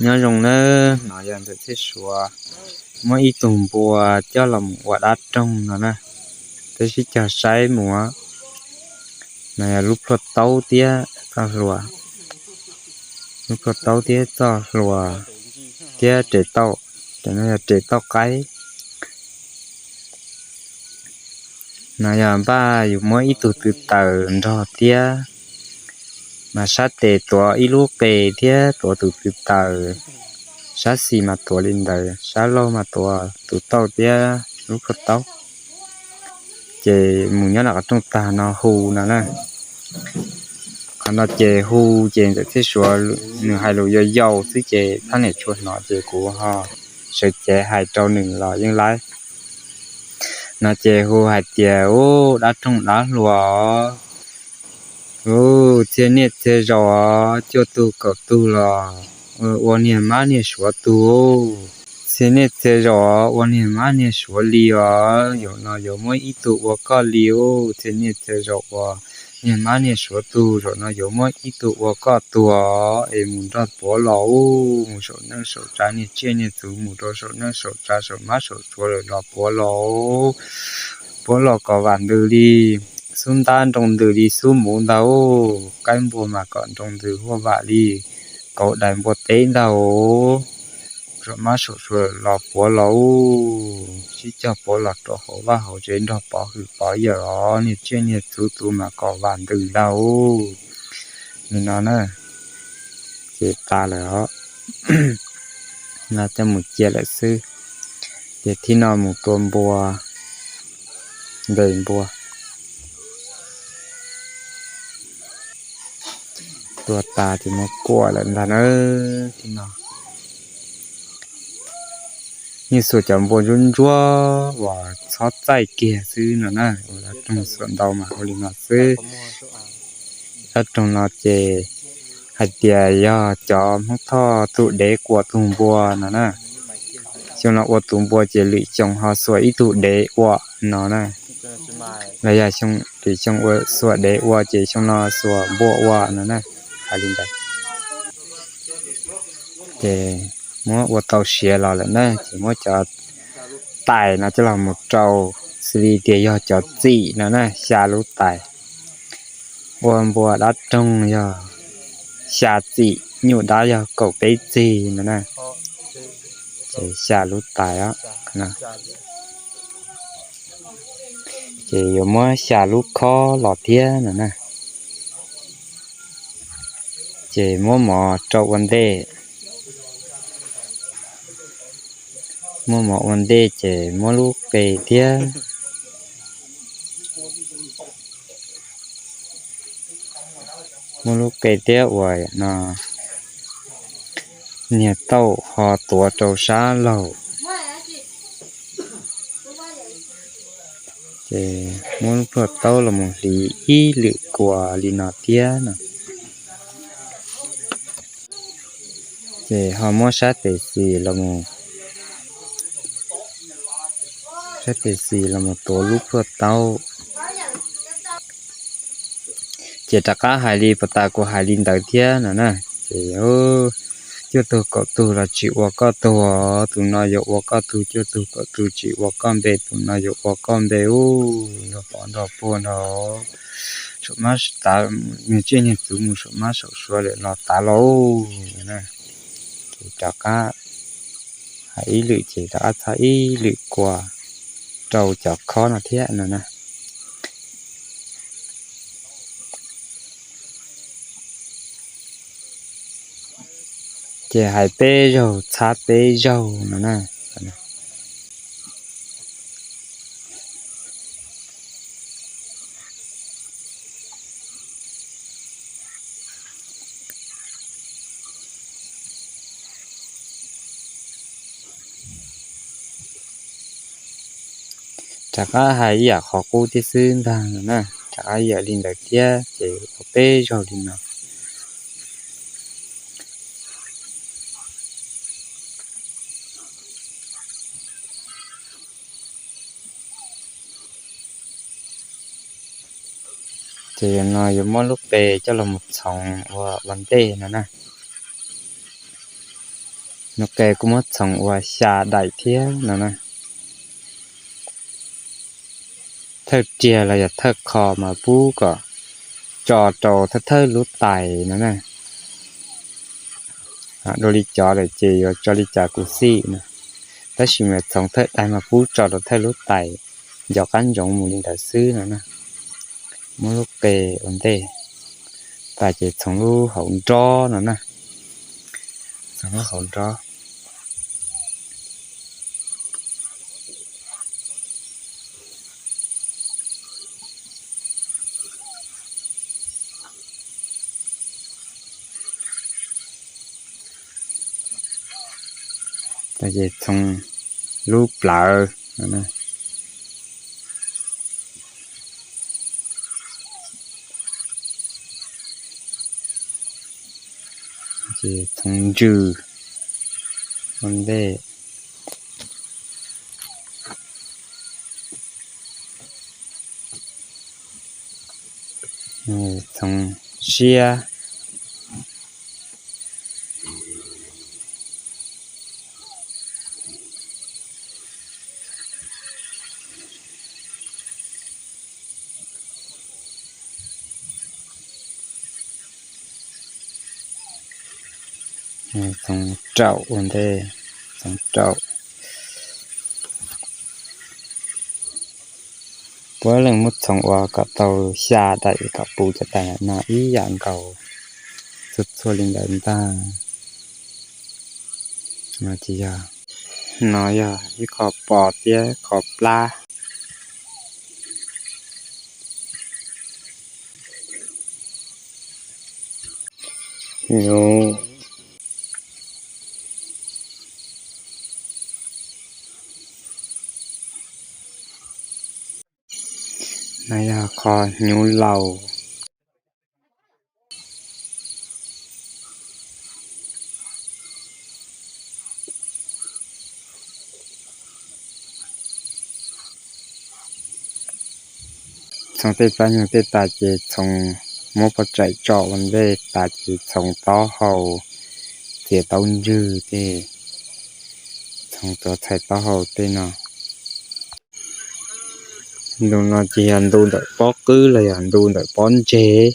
Nyob zoo nawb, no yog Ntxawm Txhiaj Suav muab ib tug npua coj los mus ua dab roog no na. Peb sib cog saib mus. No yog lub plhuaj taub thiab txoj hlua, lub plhuaj taub thiab txoj hlua thiab res tauj, cov no yog res tauj qaib. No yog npaj yus muab ib tug tw taws nrog thiab, mas sab tes tuav ib lub qe thiab tuav tus tw taws, sab xis mas tuav li ntawd, sab laug mas tuav tus tauj thiab lub plhuaj taub. Ces mus nyob nram qhov rooj tag no hu no na. Qhov no ces hu ces Ntxawm Txhiaj Suav nws hais lus yau yau xwb ces thaj niam tshua hnov ces kuv ho sawv cev hais rau nws los yeej laib. No ces hu hais tias, Ub, dab roog dab hlua, ub, txhia niaj txhia zaus os, cuaj tug kaum tug los ua niag mab niag suav tug. Txhia niaj txhia zaus os, ua niag mab niag suav li os, zaum no yuav muab ib tug ua koj li ub. Txhia niaj txhia zaus ua niag mab niag suav tug, zaum no yuav muab ib tug ua koj tug os, es mus nrog puav los ub, mus saum neej saum tsav, niag tsiaj niag txhu mus rau saum neej saum tsav, saum mab saum suav lawm los puav los, puav los kom vam ntws li xub ntab, nroo ntws li xub muv ntag, qaib npua mas kom nroo ntws huaj vam li kauv dais npua teb ntag. Saum mab saum suav los puav los, sib cog puav los rau hauv vaj hauv tsev nrog pov hwm pov yawm os, niag tsiaj niag txhu tus mas kom vam ntws ntag. Li no na, ces tas lawm os. No coj mus cia lawm xwb. Ces thib no mus tua npua, ntes npua. Tua tas ces muab kuaj lawm ntag na. Thib no yeej xuas cov npua ntsuab ntsuab uas txhob txaij kiag xwb no na, ua dab roog xuas ntau mas ua li no xwb. Dab roog no ces hais tias yog cov Hmoob Thoj tus dev quas tus npua no na. Xyoo no ua tus npua ces lwm xyoo ho xuas ib tug dev ua no na. Los yog lwm xyoo ua xuas dev ua ces xyoo no xuas npua ua no na. Hais li ntawd. Ces muab ua tau siav los lawm na, ces muab cov tais no coj los mus rau xws li tias yog cov txim no na, xya lub tais. Ua npua dab roog yog xya txim, nyuj dab yog kaum peb txig no na. Ces xya lub tais os. Ces yuav muab xya lub khob los thiab no na. Ces muab mov rau ua ntej. Muab mov ua ntej ces muab lub qe thiab, muab lub qe thiab uas no niag tauj ho tuav rau sab laug. Ces muab lub plhuaj taub los mus hliv ib lwm kua li no thiab no. Ces ho muab sab tes xis los mus, sab tes xis los mus tuav lub plhuaj taub. Ces rov qab hais li puas tas kuv hais li ntawd thiab no na. Ces cuaj tug kaum tug los tsis ua koj tug, tus no yuav ua koj tug, cuaj tug kaum tug tsis ua koj npe, tus no yuav ua koj npe ub, nrog pov nrog puag nrog saum mab tav, niag tsiaj niag txhu mus saum mab saum suav lawm los tav los na. Ces rov qab hais ib lwm ces rov qab txhob ib lwm kua rau cov khob no thiab no na. Ces hais peb zaug txhab peb zaug no na. Rov qab hais ib yam qhov qub thiab xwb ntag no na, rov qab ib yam li ntawd thiab ces ua peb zaug li no. Ces no yuav muab lub qe coj los mus txhoov ua ua ntej no na. Nuj qes kuj muab txhoov ua xya daim thiab no na. Thawj riag los yog thawj qho mas pub kom tso rau thawj thawj lub tais no na. Dua li cov lawm ces yuav tso li cas kuj xij no, tab sis mas txhoov thawj daim mas pub tso rau thawj lub tais, nco qab ntsoov mus li ntawd xwb no na. Muab lub qe ua ntej, tas ces txhoov lub hauv nrob no na. Txhoov lub hauv nrob. Txhoov lub plawv. Txhoov ntsws ua ntej. Txhoov siab. Txhoov raum ua ntej, txhoov raum. Puav leej muab txhoov ua kom tau xya daim kom puv cov tais no ib yam nkaus txhua txhua li ntawd ntag. No ces yog, no yog ib qho pos thiab qho plab. Nyuv. No yog qho hnyuv laus. Txhoov tej plab nyuag tej tas ces txhoov muab pov tsaim tso ua ntej tas ces txhoov taub hau txiav taub ntswg tej, txhoov tuav txhais taub hau tej no. Ntu no ces yog ntu ntawm pob qwb los yog ntu ntawm pob ntseg.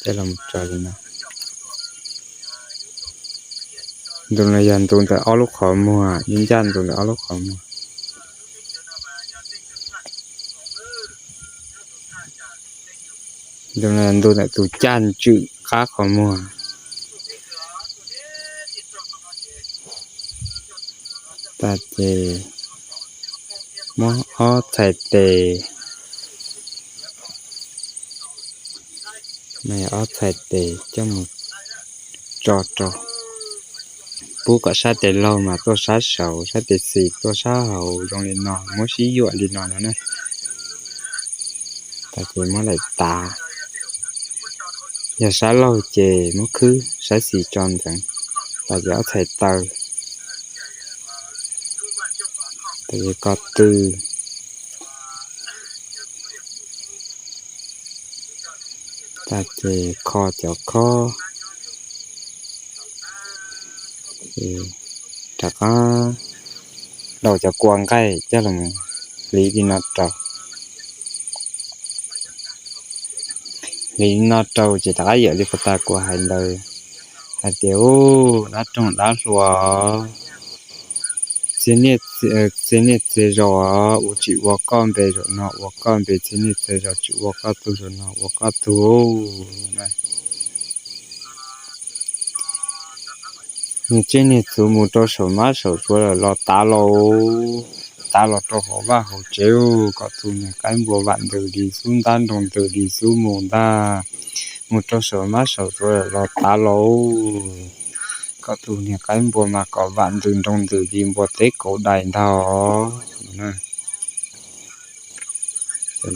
Coj los tso li no. Ntu no yog ntu ntawm ob lub qhov muag, ib ncaj ntu ntawm ob lub qhov muag. Ntu no yog ntu ntawm tus caj ntswm qab qhov muag. Tas ces muab ob txhais tes, ob txhais tes coj mus tso rau, pub kom sab tes laug mas tuaj sab saud, sab tes xis tuaj sab hauv zoo li no, muab sib yuam li no no na. Tas ces muab laim tav. Yog sab laug ces muab khwb sab xis tso ntxeev. Tas ces ob txhais taw. Tas ces ko tw. Tas ces kho cov khob. Rov qab daus cov kua nqaij coj los hliv li no rau. Hliv li no rau ces rov qab yam li puag ta kuv hais ntawd, hais tias, u, dab roog dab hluas, txhiab niaj txhiab zaus ua tsis ua koj npe zaum no, ua koj npe txhiab niaj txhiab zaus tsis ua koj tug zaum no, ua koj tug. Niag tsiaj niag txhu mus rau saum mab saum suav lawm los tav los, tav los rau hauv vaj hauv tsev, kom tus niag qaib npua vam ntws li xub ntab nroo ntws li xub mus ntag. Mus rau saum mab saum suav lawm los tav los, kom tus niag qaib npua mas kom vam ntws nroo ntws li npua teb kauv dais ntag.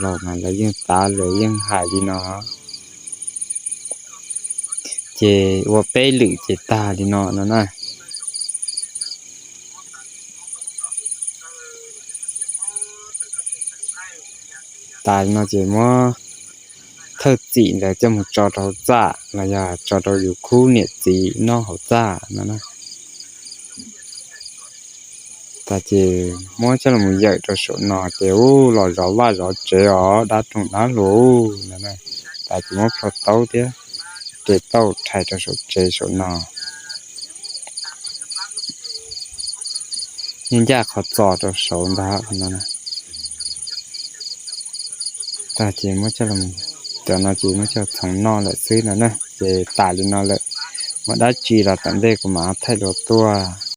Los mas lawv yeej tav lawv yeej hais li no, ces ua peb lwm ces tag li no no na. Tas li no ces muab thawj txim ntawd coj mus tso rau hauv txaj los yog tso rau yus khub niam txiv noj hauv txaj no na. Tas ces muab coj los yawm rau saum no ces ub los zov vaj zov tsev os dab roog dab hluas no. Tas ces muab plho taub thiab tes tauj rhais rau saum tsev saum no. Yeej ncaj qhov txos rau saud ntag no. Tas ces muab coj los, cov no ces muab coj txhoov noj lawm xwb no na. Ces tas li no lawm, muaj dab tsi los tom ntej kuv mam thaij dua tuaj.